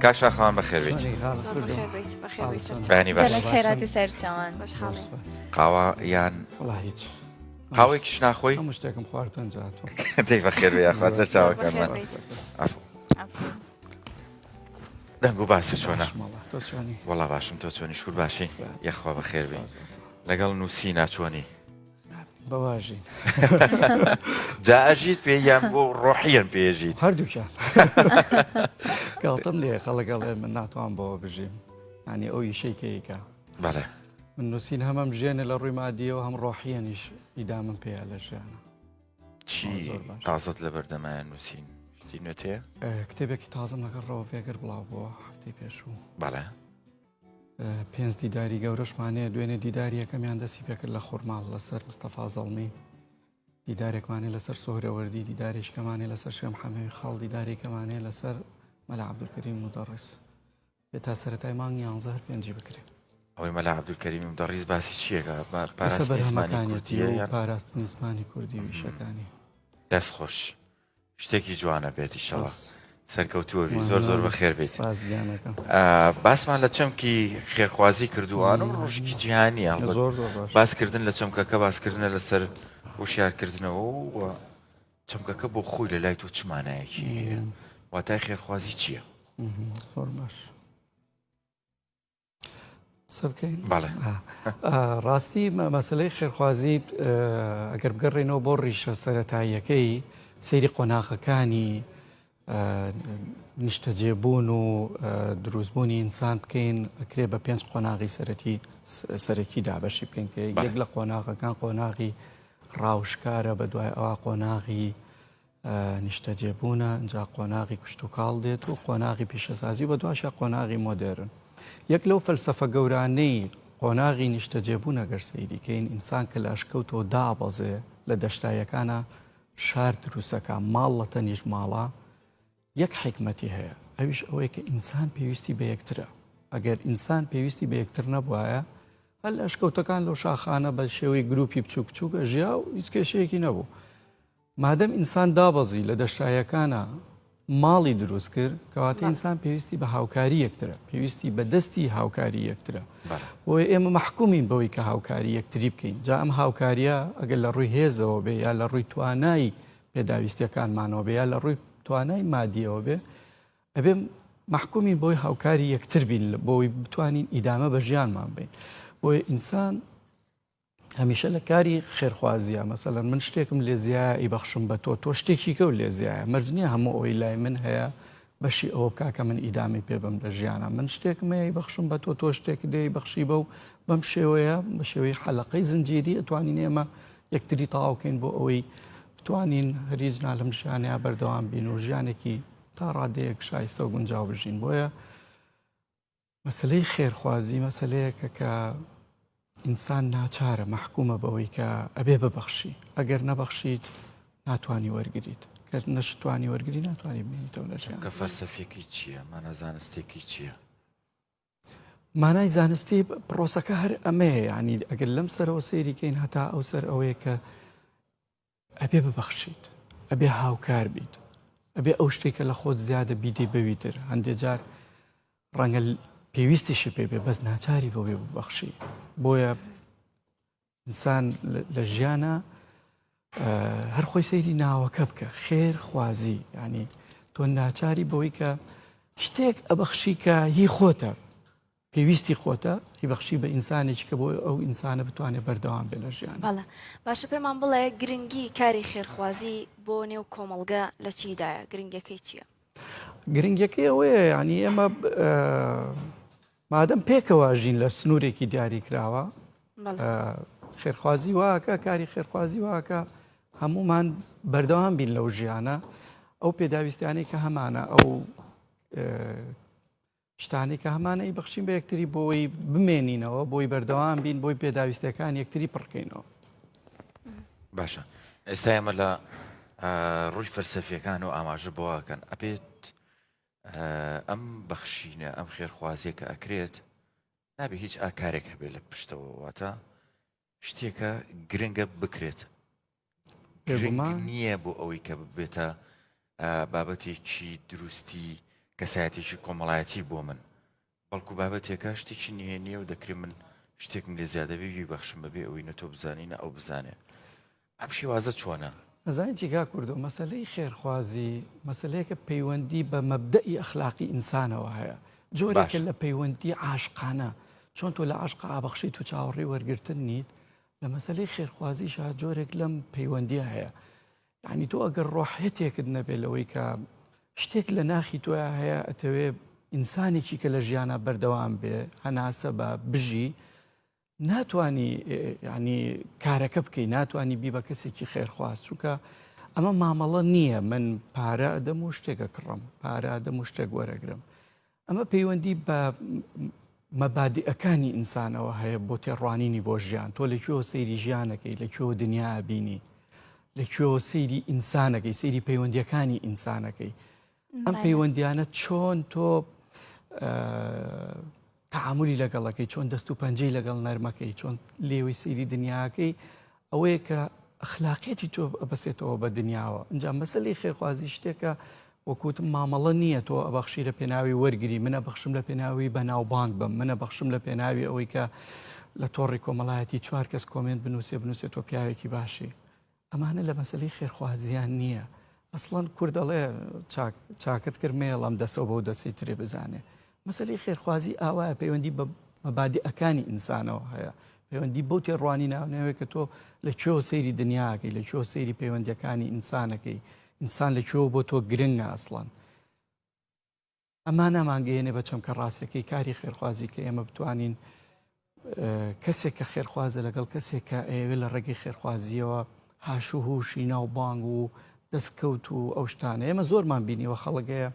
کاک شاخەوان بەخێربێیت. بەیانی باش. گەلەک خێراتی سەرچاوان. قاوە یان هیچ قاوەیەکیش ناخۆی؟ هەموو شتێکم خوارد ئەنجا هاتووم. دەی بەخێربێ یاخوا سەرچاوەکانمان. عەفو. دەنگ و باسی چۆنە؟ تۆ چۆنی؟ وەڵا باشم تۆ چۆنی شکور باشی؟ یاخوا بەخێربێی. لەگەڵ نووسینا چۆنی؟ بەواژین جا ئەژیت پێ یان بۆ ڕۆحیان پێژیت هەردووکیان گاڵتەم لێ خەڵک ئەڵێ من ناتوان بەوە بژیم ینی ئەو ئیشەی کەیکە بەڵێ من نووسین هەمەم ژێنە لە ڕووی مادیەوە هەم ڕۆحیەنیش ئیدامم پێیە لە ژیانە چی تازت لە بەردەمایە نووسین شتی نوێتەیە کتێبێکی تازم لەگەڵ ڕەوە ڤێگەر بڵاو بووە هەفتەی پێشوو بەڵێ پێنج دیداری گەورەشمان هەیە، دوێنێ دیداری یەکەمیان دەستی پێکرد لە خورماڵ لەسەر مستەفا زەڵمی، دیدارێکمان هەیە لەسەر سوهرەوەردی، دیدارێکیکەمان هەیە لەسەر شێخ محەمەوی خاڵ، دیدارێکەمان هەیە لەسەر مەلا عەبدولکەریم مودەڕیس. بێ تا سەرەتای مانگی یانزە هەر پێنجی بکرێ. ئەوەی مەلا عەبدولکەریمی مودەڕیس باسی چییەکە؟ لەسەر پاراستنی زمانی بەرهەمەکانیەتی کوردییە و یان؟ پاراستنی زمانی کوردی و ئیشەکانی. دەست خۆش. شتێکی جوانە بێت ئیشەڵا سەرکەوتووە بی زۆر زۆر بەخێر بیت باسمان لە چەمکی خێرخوازی کردووان و ڕۆژێکی جیهانیە باسکردن لە چەمکەکە باسکردنە لەسەر هۆشیارکردنەوە و چەمکەکە بۆ خۆی لە لای تۆ چ مانایەکی هەیە واتای خێرخوازی چییە؟ زۆر باش قسە بکەین؟ بەڵێ. ڕاستی مەسلەی خێرخوازی ئەگەر بگەڕێنەوە بۆ ڕیشە سەتاییەکەی سەیری قۆناغەکانی نیشتەجێبوون و دروستبوونی ئینسان بکەین ئەکرێ بە پێنج قۆناغی سەرەتی سەرەکی دابەشی بکەین کە یەک لە قۆناغەکان قۆناغی ڕاوشکارە بە دوای ئەوە قۆناغی نیشتەجێبوونە، ئینجا قۆناغی کشتوکاڵ دێت و قۆناغی پیشەسازی و بەدواشیا قۆناغی مۆدێرن. یەک لەو فەلسەفە گەورانەی قۆناغی نیشتەجێبوون ئەگەر سەیری کەین ئینسان کە لە ئەشکەوتەوە دابەزێ لە دەشتاییەکانا شار دروستەکا ماڵ لە تەنیشت ماڵا یەک حیکمەتی هەیە ئەویش ئەوەیە کە ئینسان پێویستی بە یەکترە ئەگەر ئینسان پێویستی بە یەکتر نەبوایە هەر لە ئەشکەوتەکان لەو شاخانە بە شێوەی گروپی بچوک بچوک ئەژیا و هیچ کێشەیەکی نەبوو مادەم ئینسان دابەزی لە دەشتایەکانا ماڵی دروست کرد کەواتە ئینسان پێویستی بە هاوکاری یەکترە پێویستی بە دەستی هاوکاری یەکترە بۆیە ئێمە مەحکومین بەوەی کە هاوکاری یەکتری بکەین جا ئەم هاوکاریە ئەگەر لە ڕووی هێزەوە بێ یا لە ڕووی توانای پێداویستیەکانمانەوە بێ یا لە ڕووی توانای مادیەوە بێ ئەبێ مەحکومین بۆی هاوکاری یەکتر بین بۆی بتوانین ئیدامە بە ژیانمان بین بۆیە ئینسان هەمیشە لە کاری خێرخوازیە مەسەلەن من شتێکم لێ زیایە ئیبەخشم بە تۆ تۆ شتێکی کەو لێ زیایە مەرج نییە هەموو ئەوەی لای من هەیە بەشی ئەوە بکا کە من ئیدامی پێ بم لە ژیانە من شتێکم هەیە بەخشم بە تۆ تۆ شتێک دێی بەخشی بە و بەم شێوەیە بە شێوەی حەلقەی زنجیری ئەتوانین ئێمە یەکتری تەواوکەین بۆ ئەوەی بتوانین هەریز نا لەم ژیانەیە بەردەوام بین و ژیانێکی تا ڕادەیەک شایستە و گونجاو بژین بۆیە مەسەلەی خێرخوازی مەسەلەیەکە کە ئینسان ناچارە مەحکومە بەوەی کە ئەبێ ببەخشی ئەگەر نەبەخشیت ناتوانی وەرگریت گەر نەشتوانی وەرگری ناتوانی بمێنیتەوە لە ژیان کە فەلسەفیەکی چییە مانا زانستێکی چییە؟ مانای زانستی پرۆسەکە هەر ئەمەیە یعنی ئەگەر لەم سەرەوە سەیری کەین هەتا ئەو سەر ئەوەیە کە ئەبێ ببەخشیت، ئەبێ هاوکار بیت، ئەبێ ئەو شتێک کە لە خۆت زیادە بیدەی بەوی تر، هەندێ جار ڕەنگە پێویستیشی پێ بێ بەس ناچاری بۆ بێ ببەخشی. بۆیە ئینسان لە ژیانە هەر خۆی سەیری ناوەکە بکە خێر خوازی ینی تۆ ناچاری بەوەی کە شتێک ئەبەخشی کە هی خۆتە پێویستی خۆتە هیبەخشی بە ئینسانێکی کە بۆ ئەو ئینسانە بتوانێت بەردەوام بێت لە ژیان. بەڵێ باشە پێمان بڵێ گرنگی کاری خێرخوازی بۆ نێو کۆمەڵگە لە چیدایە گرنگەکەی چییە؟ گرنگەکەی ئەوەیە یعنی ئێمە مادەم پێکەوە ژین لە سنوورێکی دیاری کراوە خێرخوازی واکە کاری خێرخوازی واکە هەمومان بەردەوام بین لەو ژیانە ئەو پێداویستیانەی کە هەمانە ئەو شتانەی کە هەمانە ئیبەخشین بە یەکتری بۆی بمێنینەوە بۆی بەردەوام بین بۆی پێداویستەکان یەکتری پڕکەینەوە. باشە ئێستا ئێمە لە ڕووی فەلسەفیەکان و ئاماژە بۆواکەن ئەبێت ئەم بەخشینە ئەم خێرخوازیە کە ئەکرێت نابێ هیچ ئاکارێک هەبێت لە پشتەوە واتە شتێکە گرنگە بکرێت گرنگ نییە بۆ ئەوەی کە ببێتە بابەتێکی دروستی. کەسایەتێکی کۆمەڵایەتی بۆ من بەڵکو بابەتێکە شتێکی نهێنیە و دەکرێت من شتێکم لێ زیادە بێ بیبەخشم بەبێ ئەوەی نە تۆ بزانی نە ئەو بزانێ ئەم شێوازە چۆنە؟ ئەزانی چی کاک کوردۆ مەسەلەی خێرخوازی مەسەلەیەکە پەیوەندی بە مەبدەئی ئەخلاقی ئینسانەوە هەیە جۆرێکە لە پەیوەندی عاشقانە چۆن تۆ لە عاشقا ئابەخشیت و چاوەڕێی وەرگرتن نیت لە مەسەلەی خێرخوازیشا جۆرێک لەم پەیوەندیە هەیە یعنی تۆ ئەگەر ڕۆحێتێکت نەبێت لەوەی کە شتێک لە ناخی تۆیا هەیە ئەتەوێ ئینسانێکی کە لە ژیانە بەردەوام بێ هەناسە بە بژی ناتانی ینی کارەکە بکەی ناتانی بی بە کەسێکی خێرخواز چونکە ئەمە مامەڵە نییە من پارە ئەدەم و شتێکە کڕم پارە ئەدەم و شتێک وەرەگرم ئەمە پەیوەندی بە مەبادیئەکانی ئینسانەوە هەیە بۆ تێڕوانینی بۆ ژیان تۆ لە کوێوە سەیری ژیانەکەی لە کوێوە دنیا ئەبینی لە کوێوە سەیری ئینسانەکەی سەیری پەیوەندیەکانی ئینسانەکەی ئەم پەیوەندیانە چۆن تۆ تعاملی لەگەڵەکەی چۆن دەست و پەنجەی لەگەڵ نەرمەکەی چۆن لێوەی سەیری دنیاکەی ئەوەیە کە ئەخلاقیەتی تۆ ئەبەسێتەوە بە دنیاوە ئینجا مەسەلەی خێرخوازی شتێکە وەکو وتم مامەڵە نییە تۆ ئەبەخشی لە پێناوی وەرگری منە بەخشم لە پێناوی بەناوبانگ بم منە بەخشم لە پێناوی ئەوەی کە لە تۆڕی کۆمەڵایەتی چوار کەس کۆمێنت بنووسێ بنووسێ تۆ پیاوێکی باشی ئەمانە لە مەسەلەی خێرخوازیان نییە ئەسڵەن کورد ئەڵێ چاک چاکت کرد مێڵم دەسەوە بەو دەسەی ترێ بزانێ مەسەلەی خێرخوازی ئاوایە پەیوەندی بە مەبادیئەکانی ئینسانەوە هەیە پەیوەندی بەو تێڕوانی ناونەوەی کە تۆ لە کوێوە سەیری دنیاکەی لە کوێوە سەیری پەیوەندیەکانی ئینسانەکەی ئینسان لە کوێوە بۆ تۆ گرنگە ئەسڵەن ئەما نامانگەیەنێ بە چەمکە ڕاستەکەی کاری خێرخوازی کە ئێمە بتوانین کەسێک کە خێرخوازە لەگەڵ کەسێک کە ئەیەوێت لە ڕێگەی خێرخوازیەوە هاش و هوشی ناوبانگ و دەستکەوت و ئەو شتانە ئێمە زۆرمان بینیوە خەڵگەیە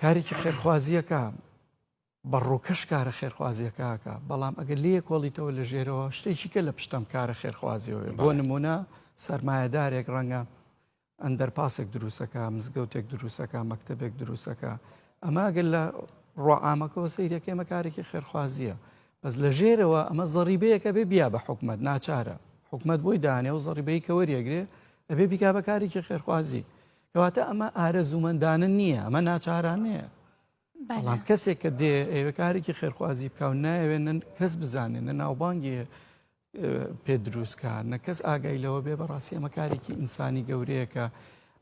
کارێکی خێرخوازیەکە بە ڕووکەش کارە خێرخوازیەکەکە بەڵام ئەگەر لێ کۆڵیتەوە لە ژێرەوە شتێکی کە لە پشتم کارە خێرخوازیەوە بۆ نمونە سرمایهدارێک ڕەنگە ئەندەرپاسێک دروستەکە مزگەوتێک دروستەکە مەکتتەبێک دروستەکە ئەمە ئەگەر لە ڕۆعامەکەەوە سەیرەکە ئێمە کارێکی خێرخوازیە بەس لە ژێرەوە ئەمە زەڕیبەیەکە بێ بیا بە حکومت ناچارە حکومت بۆی دانێ و زەڕیبەی کە وەریەگرێ ئەبێ بیکا بە کارێکی خێرخوازی کەواتە ئەمە ئارەزوومەندانە نییە ئەمە ناچارانەیە بەڵام کەسێک کە دێ ئەوێ کارێکی خێرخوازی بکە و نایەوێ کەس بزانێ نە ناوبانگی پێ دروستکە نە کەس ئاگای لەوە بێ بەڕاستی ئەمە کارێکی ئینسانی گەورەیە کە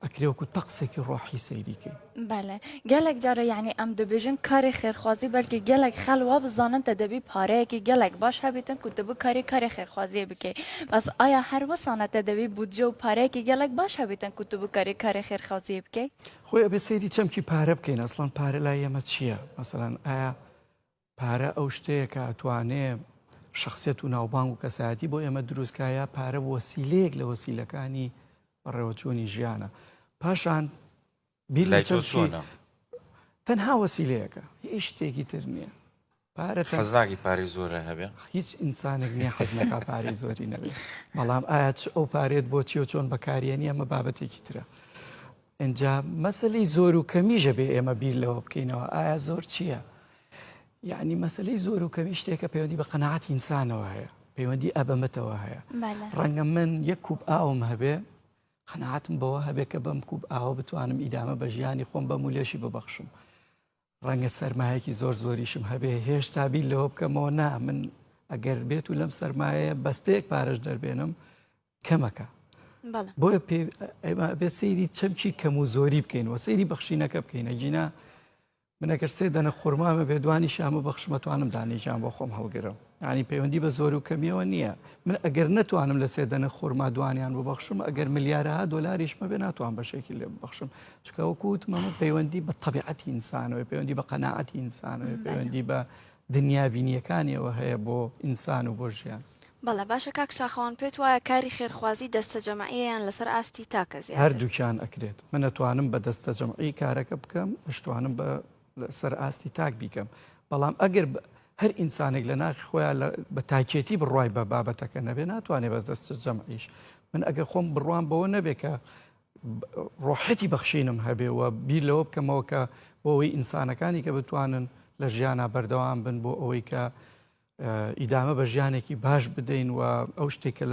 ئەکرێ وەکو تەقسێکی ڕۆحی سەیریکەی. بەلێ گەلەک جارە یەعنی ئەم دبێژن کارێ خێرخوازی بەلکی گەلەک خەل وا بزانن تە دەبی پارەیەکی گەلەک باش هەبیتن کو تە بکاری کارێ خێرخوازیێ بکەی بەس ئایا هەر وسانە تە دەبی بودجە و پارەیەکی گەلەک باش هەبیتن کو تو بکاری کارێ خێرخوازیێ بکەی؟ خۆی ئەبێ سەیری چەمکی پارە بکەین ئەسڵەن پارە لای ئێمە چییە؟ مەسەلەن ئایا پارە ئەو شتەیە کە ئەتوانێ شەخسیەت و ناوبانگ و کەسایەتی بۆ ئێمە دروست کا یا پارە وەسیلەیەک لە وەسیلەکانی بەڕێوەچوونی ژیانە پاشان بیر لە چۆنە تەنها وەسیلەیەکە هیچ شتێکی تر نییە پارە حەزناکی پارەی زۆرە هەبێ هیچ ئینسانێک نییە حەزنەکە پارەی زۆری نەبێ بەڵام ئایا چ ئەو پارێت بۆ چی و چۆن بەکاریێنی ئەمە بابەتێکی ترە ئینجا مەسەلەی زۆر و کەمیش ئەبێ ئێمە بیر لەوە بکەینەوە ئایا زۆر چییە؟ یعنی مەسلەی زۆر و کەمی شتێکە پەیوەندی بە قەنەعاتی ئینسانەوە هەیە پەیوەندی ئەبەمەتەوە هەیە ڕەنگە من یەک کوپ ئاوم هەبێ قەنەعاتم بەوە هەبێ کە بەم کوپ ئاوە بتوانم ئیدامە بە ژیانی خۆم بەم و لێشی ببەخشم ڕەنگە سەرمایەکی زۆر زۆریشم هەبێ هێشتا بیر لەوە بکەمەوە نا من ئەگەر بێت و لەم سەرمایەیە بەستەیەک پارەش دەربێنم کەمەکە بۆیە بێ سەیری چەمکی کەم و زۆری بکەین و سەیری بەخشینەکە بکەین ئەگینا منەگەر سێ دەنە خورمامە بێ دوانی شامە بەخشمە توانم دانێکیان بۆ خۆم هەڵگرم ینی پەیوەندی بە زۆر و کەمیەوە نییە من ئەگەر نەتوانم لە سێدەنە خورما دوانیان ببەخشم ئەگەر ملیارەها دۆلاریشمە بێ ناتوان بەشێکی لێ ببەخشم چونکە وەکو وتم ئەمە پەیوەندی بە تەبیعەتی ئینسانەوە پەیوەندی بە قەناعەتی ئینسانەوە پەیوەندی بە دنیابینیەکانیەوە هەیە بۆ ئینسان و بۆ ژیان. بەڵێ باشە کاک شاخەوان پێت وایە کاری خێرخوازی دەستەجەمعیە یان لەسەر ئاستی تاکە زیاتر؟ هەردووکیان ئەکرێت من ئەتوانم بە دەستەجەمعی کارەکە بکەم ئەشتوانم بە لەسەر ئاستی تاک بیکەم بەڵام ئەگەر هەر ئینسانێک لە ناخی خۆیان بە تاکێتی بڕوای بە بابەتەکە نەبێ ناتوانێت بە دەست جەمعیش من ئەگەر خۆم بڕوام بەوە نەبێ کە ڕۆحەتی بەخشینم هەبێ و بیر لەوە بکەمەوە کە بۆ ئەوەی ئینسانەکانی کە بتوانن لە ژیانە بەردەوام بن بۆ ئەوەی کە. ئیدامە بە ژیانێکی باش بدەین و ئەو شتێک کە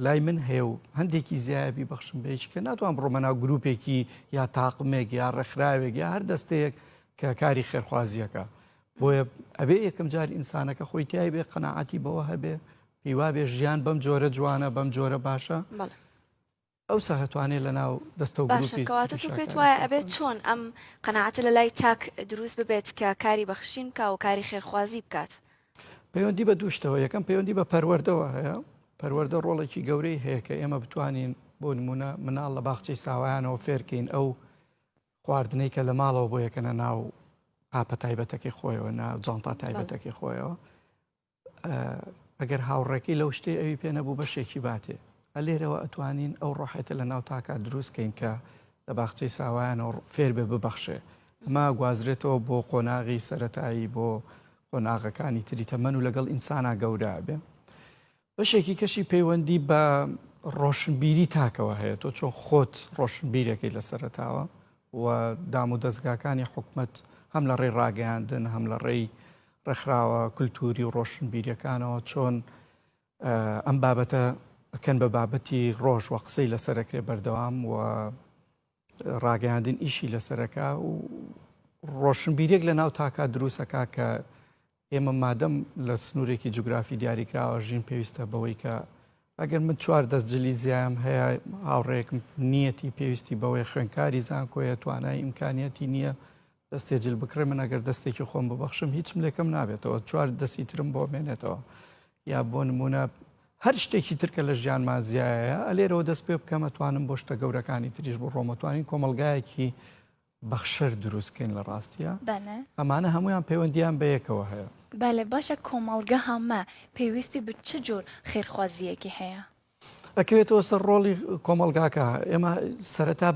لای من هەیە و هەندێکی زیایە بیبەخشم بە یەکی کە ناتوان بڕۆمە ناو گروپێکی یا تاقمێک یا ڕێکخراوێک یا هەر دەستەیەک کە کاری خێرخوازیەکە بۆیە ئەبێ یەکەم جار ئینسانەکە خۆی تای بێ قەنەعاتی بەوە هەبێ پێیوا بێ ژیان بەم جۆرە جوانە بەم جۆرە باشە ئەوسا ئەتوانێ لە ناو دەستە و باشە گروپی کەواتە تۆ تریشا پێت کاری وایە ئەبێت خێرخوازی. چۆن ئەم قەناعەتە لە لای تاک دروست ببێت کە کاری بەخشین بکا و کاری خێرخوازی بکات؟ پەیوەندی بە دوو شتەوە یەکەم پەیوەندی بە پەروەردەوە هەیە پەروەردە ڕۆڵێکی گەورەی هەیە کە ئێمە بتوانین بۆ نمونە مناڵ لە باخچەی ساوایانەوە فێرکەین ئەو خواردنەی کە لە ماڵەوە بۆ یەکەنە ناو قاپە تایبەتەکەی خۆیەوە نا جانتا تایبەتەکەی خۆیەوە ئەگەر هاوڕێکەی لەو شتەی ئەوی پێ نەبوو بەشێکی باتێ ئەلێرەوە ئەتوانین ئەو ڕۆحێتە لە ناو تاکا دروست کەین کە لە باخچەی ساوایانەوە فێر بێ ببەخشێ ئەمە گوازرێتەوە بۆ قۆناغی سەتایی بۆ قۆناغەکانی تری تەمەن و لەگەڵ ئینسانا گەورە بێ بەشێکی کەشی پەیوەندی بە ڕۆشنبیری تاکەوە هەیە تۆ چۆن خۆت ڕۆشنبیرەکەی لە سەرەتاوە و دام و دەستگاکانی حکومت هەم لە ڕێی ڕاگەیاندن هەم لە ڕێی ڕێکخراوە کولتووری و ڕۆشنبیریەکانەوە چۆن ئەم بابەتە ئەکەن بە بابەتی ڕۆژ و قسەی لەسەرەکرێ بەردەوام و ڕاگەیاندن ئیشی لەسەرەکە و ڕۆشنبیرێک لە ناو تاکا دروستەکە کە ئێمە مادەم لە سنوورێکی جوگرافی دیاریکراوە ژین پێویستە بەوەی کە ئەگەر من چوار دەست جلی زیایم هەیە هاوڕێکم نیەتی پێویستی بەوەی خوێنکاری زانکۆیە توانای ئیمکانیەتی نییە دەستێ جل بکڕێ من ئەگەر دەستێکی خۆم ببەخشم هیچم لێکەم نابێتەوە چوار دەستی ترم بۆ مێنێتەوە یا بۆ نمونە هەر شتێکی ترکە لە ژیانما زیایە ئەلێرەوە دەست پێ بکەمە توانم بۆ شتە گەورەکانی تریش بڕۆمەتوانین کۆمەلگایەکی بەخشەر دروست کەین لە ڕاستیا بەلێ. ئەمانە هەموویان پەیوەندیان بەیەکەوە هەیە. بەلێ باشە کۆمەڵگەها مە پێویستی بە چ جۆر خێرخوازییەکی هەیە؟ ئەکەوێتەوە سەر ڕۆڵی کۆمەڵگاکە ئێمە سەرەتا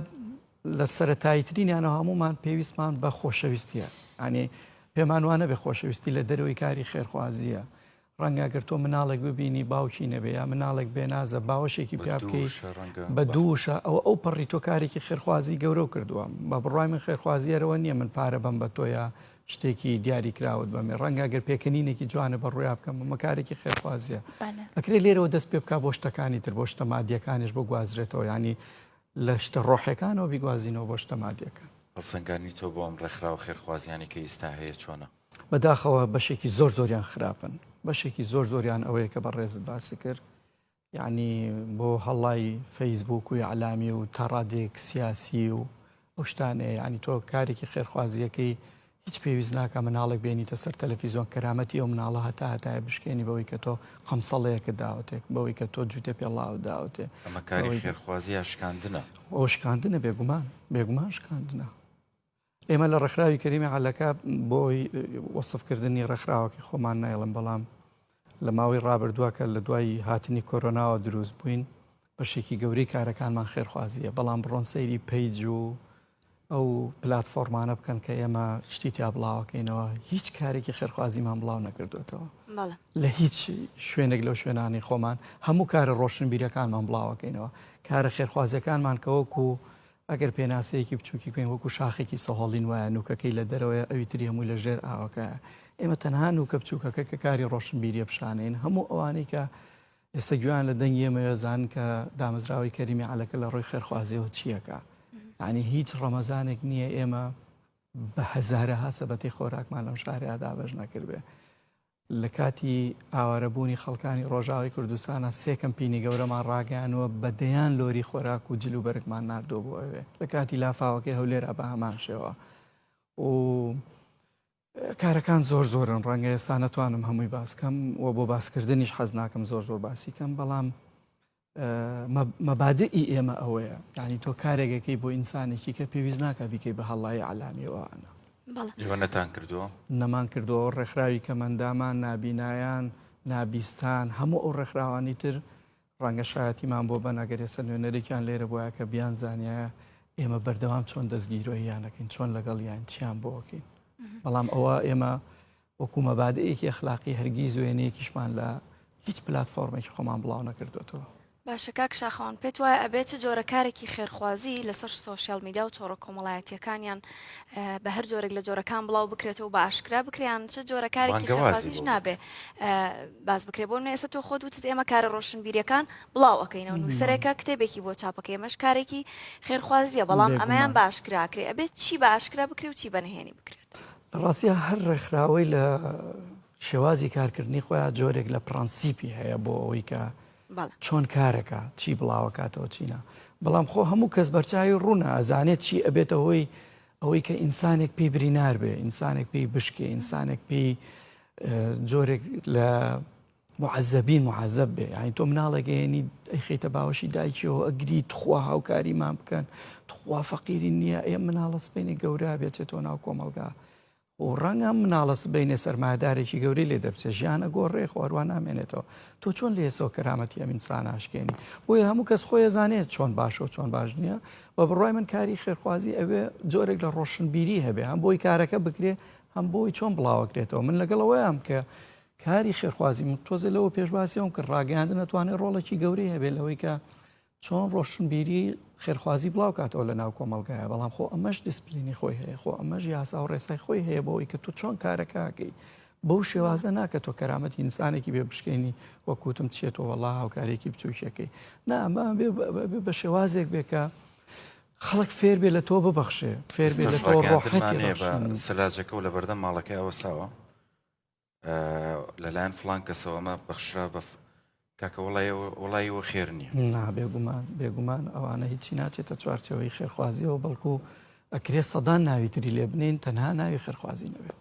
لە سەرەتاییترینیانەوە هەموومان پێویستمان بە خۆشەویستیە ئەنی پێمان وانە بێ خۆشەویستی لە دەرەوەی کاری خێرخوازیە ڕەنگە گەر تۆ مناڵێک ببینی باوکی نەبێ یا مناڵێک بێنازە باوەشێکی پیا بکەی بە دووشە ئەوە ئەو پەڕی تۆ کارێکی خێرخوازی گەورە کردووە بە بڕای من خێرخوازی ئەرەوە نییە من پارە بەم بە تۆ یا شتێکی دیاری کراوت بەمێ ڕەنگە گەر پێکەنینێکی جوانە بە ڕویا بکەم ئەمە کارێکی خێرخوازیە ئەکرێ لێرەوە دەست پێ بکا بۆ شتەکانی تر بۆ شتە مادیەکانیش بۆ گوازرێتەوە ینی لە شتە ڕۆحەکانەوە بیگوازینەوە بۆ شتە مادیەکان. هەڵسەنگاندنی تۆ بۆ ئەم ڕێکخراوە خێرخوازیانەی کە ئیستا هەیە چۆنە؟ بەداخەوە بەشێکی زۆر زۆریان خراپن بەشێکی زۆر زۆریان ئەوەیە کە بەڕێزت باسی کرد یعنی بۆ هەڵای فەیسبوک و ئەلامی و تاڕادێک سیاسی و ئەو شتانەیە یعنی تۆ کارێکی خێرخوازیەکەی هیچ پێویست ناکە مناڵێک بێنیتە سەر تەلەفیزیۆن کەرامەتی ئەو مناڵە هەتا هەتایە بشکێنی بەوەی کە تۆ قەمسەڵەیەکت داوەتێک بەوەی کە تۆ جووتە پێڵاوت داوەتێ ئەمە کاری خێرخوازی یا شکاندنە ئەو شکاندنە بێگومان بێگومان شکاندنە ئێمە لە ڕێکخراوی کەریمی عەلەکە بۆی وەسفکردنی ڕێکخراوەکەی خۆمان نایڵم بەڵام لە ماوەی ڕابردووە کە لە دوای هاتنی کۆرۆناوە دروست بووین بەشێکی گەورەی کارەکانمان خێرخوازیە بەڵام بڕۆن سەیری page و ئەو پلاتفۆرمانە بکەن کە ئێمە شتی تیا بڵاوەکەینەوە هیچ کارێکی خێرخوازیمان بڵاو نەکردوێتەوە لە هیچ شوێنێک لەو شوێنانی خۆمان هەموو کارە ڕۆشنبیرەکانمان بڵاوەکەینەوە کارە خێرخوازیەکانمان کە وەکو ئەگەر پێناسەیەکی بچووکی بکەین وەکو شاخێکی سەهۆڵین وایە نوکەکەی لە دەرەوەیە ئەوی تری هەمووی لە ژێر ئاوەکەیە ئێمە تەنها نوکە بچووکەکە کە کاری ڕۆشنبیریە پیشانەین هەموو ئەوانەی کە ئێستا گوێیان لە دەنگی ئێمەیە زان کە دامەزراوەی کەریمی عەلەکە لە ڕووی خێرخوازیەوە چیەکە یعنی هیچ ڕەمەزانێک نییە ئێمە بە هەزارەها سەبەتەی خۆراکمان لەم شارەیا دابەش نەکردبێ لە کاتی ئاوارەبوونی خەڵکانی ڕۆژاوای کوردستانا سێ کەمپینی گەورەمان ڕاگەیانووە بە دەیان لۆری خۆراک و جل و بەرگمان ناردووە بۆ ئەوێ لە کاتی لافاوەکەی هەولێرا بە هەمان شێوە و کارەکان زۆر زۆرن ڕەنگە ئێستا نەتوانم هەمووی باسکەم و بۆ باسکردنیش حەز ناکەم زۆر زۆر باسی کەم بەڵام مەبادئی ئێمە ئەوەیە یعنی تۆ کارێکەکەی بۆ ئینسانێکی کە پێویست ناکە بیکەی بە هەڵایی علامیەوەانە ئێوە نەتان کردووە؟ نەمان کردووە ڕێکخراوی کەمەندامان نابینایان نابیستان هەموو ئەو ڕێکخراوانی تر ڕەنگە شایەتیمان بۆ بەن ئەگەر ئێستا نوێنەرێکیان لێرە بوایە کە بیان زانایە ئێمە بەردەوام چۆن دەستگیرۆییانەکەین چۆن لەگەڵیان چیان بۆکەین بەڵام ئەوە ئێمە وەکو مەبادئێکی ئەخلاقی هەرگیز وێنەیەکیشمان لە هیچ پلاتفۆرمێکی خۆمان بڵاو نەکردوێتەوە. باشە کاک شاخەوان پێت وایە ئەبێت چ جۆرە کارێکی خێرخوازی لەسەر سۆشیال میدیا و تۆڕە کۆمەڵایەتیەکان یان بە هەر جۆرێک لە جۆرەکان بڵاو بکرێتەوە و بە ئاشکرا بکرێ یان چ جۆرە کارێکی بانگەوازی خێرخوازیش بۆ نابێ باس بکرێ بۆ نمونە ئێستا تۆ خۆت وتت ئێمە کارە ڕۆشنبیریەکان بڵاو ئەکەینەوە نووسەرێکە کتێبێکی بۆ چاپەکەی ئەمەش کارێکی خێرخوازیە بەڵام ئەمەیان بێگومان. بە ئاشکرا ئەکرێ ئەبێت چی بە ئاشکرا بکرێ و چی بە نهێنی بکرێت؟ لە ڕاستیا هەر ڕێکخراوەی لە شێوازی کارکردنی خۆیان جۆرێک لە پرەنسیپی هەیە بۆ ئەوەی کە چۆن کارەکە چی بڵاوەکاتەوە چینە بەڵام خۆ هەموو کەس بەرچاوی ڕوونە ئەزانێت چی ئەبێتە هۆی ئەوەی کە ئینسانێک پێی برینار بێ ئینسانێک پێی بشکێ ئینسانێک پێی جۆرێک لە معەزەبین معەزەب بێ یانی تۆ مناڵێک ئەیەنی ئەیخەیتە باوەشی دایکیەوە ئەگری تخوا هاوکاریمان بکەن تخوا فەقیری نییە ئێ مناڵە سبەینێ گەورە بێتێتەوە ناو کۆمەڵگا و ڕەنگە مناڵە سبەینێ سەرمایەدارێکی گەورەی لێ دەبچێت ژیانە گۆڕێ خۆروان نامێنێتەوە تۆ چۆن لێ ئێسەوە کەرامەتی ئەم ئینسانە ئاشکێنی بۆیە هەموو کەس خۆی زانێت چۆن باشە و چۆن باش نییە بە بڕای من کاری خێرخوازی ئەوێ جۆرێک لە ڕۆشنبیری هەبێ هەم بۆی کارەکە بکرێ هەم بۆی چۆن بڵاوەکرێتەوە من لەگەڵ ئەوەیام کە کاری خێرخوازی من تۆزێ لەوە پێش باسی ئەوم کرد ڕاگەیاندن ئەتوانێت ڕۆڵێکی گەورەی هەبێت لەوەی کە چۆن ڕۆشنبیری خێرخوازی بڵاو کاتەوە لە ناو کۆمەڵگایە بەڵام خۆ ئەمەش دیسپلینی خۆی هەیە خۆ ئەمەش یاسا و ڕێسای خۆی هەیە بۆ ئەوەی کە تۆ چۆن کارەکەکەی بەو شێوازە ناکە تۆ کەرامەتی ئینسانێکی بێ بشکێنی وەکوتم چێتەوە وەڵا هاوکارێکی بچووکیەکەی نا ئەمە بێ بە شێوازێک بێ کە خەڵک فێر بێ لە تۆ ببەخشێ فێر بێ لە تۆ ڕۆحەتی سەلاجەکە و لە بەردەم ماڵەکەی ئەوەساوە لەلایەن فڵان کەسەوە ئەمە بەخشرا بە کاکە وڵی وە خێر نییە نا بێگومان بێگومان ئەوانە هیچی ناچێتە چوارچەوەی خێرخوازیەوە بەڵکو ئەکرێ سەدان ناوی تری لێ بنین تەنها ناوی خێرخوازی نەبێت.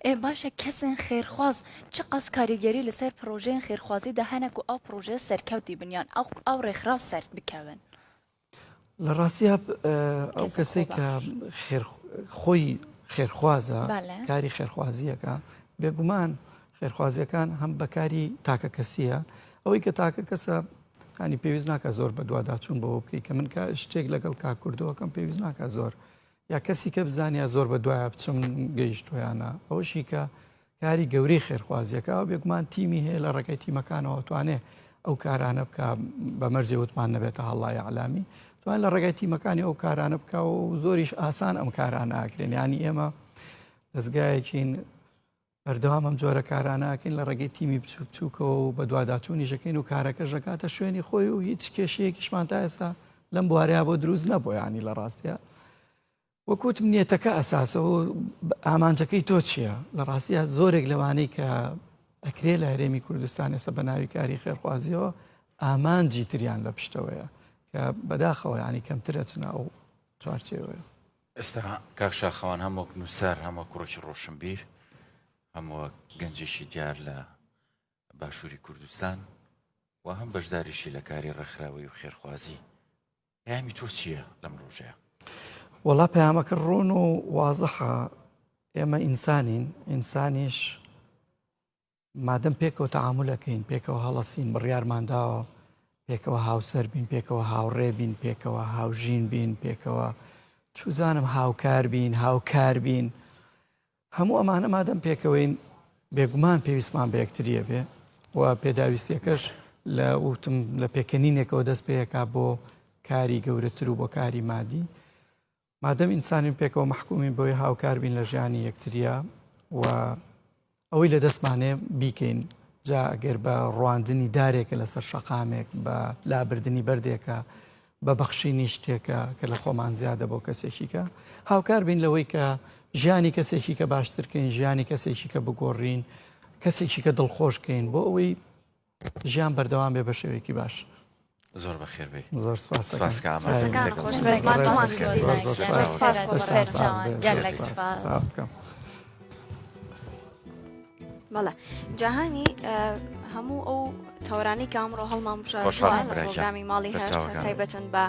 ئێ باشە کەسێن خێرخواز چ قەس کاریگەری لەسەر پرۆژەیەن خێرخوازی دە هەنە کو ئەو پرۆژەیە سەرکەوتی بن یان ئەو ئەو ڕێکخراو سەر بکەون؟ لە ڕاستیا ئەو کەسێک کە خۆی خێرخوازە کاری خێرخوازیەکە بێگومان خێرخوازیەکان هەم بەکاری تاکە کەسیە ئەوەی کە تاکە کەسە هەنی پێویست ناکە زۆر بەدواداچوون بەوە بکەی کە من کە شتێک لەگەڵ کا کوردەوەکەم پێویست ناکە زۆر یا کەسی کە بزانیا زۆر بە دوایە بچم گەیشتویانە ئەوەشی کە کاری گەورەی خێرخوازیەکە ئەو بێگومان تیمی هەیە لە ڕێگەی تیمەکانەوە توانێ ئەو کارانە بکە بە مەرجێ وتمان نەبێتە هەڵای ئەعلامی توان لە ڕێگای تیمەکانی ئەو کارانە بکە و زۆریش ئاسان ئەم کارانە ئاکرێن ینی ئێمە دەستگایەکین بەردەوام ئەم جۆرە کارانەکەین لە ڕێگەی تیمی بچوک بچووکەوە و بە دوواداچوونیشەکەین و کارەکە ژەکاتە شوێنی خۆی و هیچ کێشەیەکیشمان تا ئێستا لەم بوارەیە بۆ دروست نەبوو ینی لە ڕاستە وەک وتم نیەتەکە ئەساسە و ئامانجەکەی تۆ چییە؟ لە ڕاستیا زۆرێک لەوانەی کە ئەکرێ لە هەرێمی کوردستان ئێستا بە ناوی کاری خێرخوازیەوە ئامانجی تریان لە پشتەوەیە کە بەداخەوە ینی کەمتر ئەچنە ئەو چوارچێوەیە. ئێستا کاک شاخەوان هەم وەک نووسەر هەم وەک کوڕێکی ڕۆشنبیر هەم وەک گەنجێکی دیار لە باشووری کوردستان و هەم بەشداریشی لە کاری ڕێکخراوەی و خێرخوازی پەیامی تۆ چییە لەم ڕۆژەیە؟ وەڵا پەیامەکە ڕوون و وازحە ئێمە ئینسانین ئینسانیش مادەم پێکەوە تەعامولەکەین پێکەوە هەڵەسین بڕیارمان داوە پێکەوە هاوسەر بین پێکەوە هاوڕێ بین پێکەوە هاوژین بین پێکەوە چوزانم هاوکار بین هاوکار بین هەموو ئەمانە مادەم پێکەوەین بێگومان پێویستمان بە یەکتریە بێ و پێداویستیەکەش لە وتم لە پێکەنینێکەوە دەست پێەکا بۆ کاری گەورەتر و بۆ کاری مادی مادەم ئینسانین پێکەوە مەحکومین بۆی هاوکار بین لە ژیانی یەکتریا و ئەوەی لە دەستمانێ بیکەین جا ئەگەر بە ڕواندنی دارێکە لەسەر شەقامێک بە لابردنی بەردێکە بە بەخشینی شتێکە کە لە خۆمان زیادە بۆ کەسێکی کە هاوکار بین لەوەی کە ژیانی کەسێکی کە باشترکەین ژیانی کەسێکی کە بگۆڕین کەسێکی کە دڵخۆشکەین بۆ ئەوەی ژیان بەردەوام بێ بە شێوەیەکی باش. زۆر بەخێر بێی. زۆر سپاس سپاس کە ئامادە بەڵێ جاهانی هەموو ئەو تەوەرانەی کە ئەمڕۆ هەڵمان بژاردووە لە پرۆگرامی ماڵی هەشت تایبەتن بە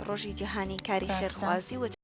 ڕۆژی جیهانی کاری خێرخوازی و.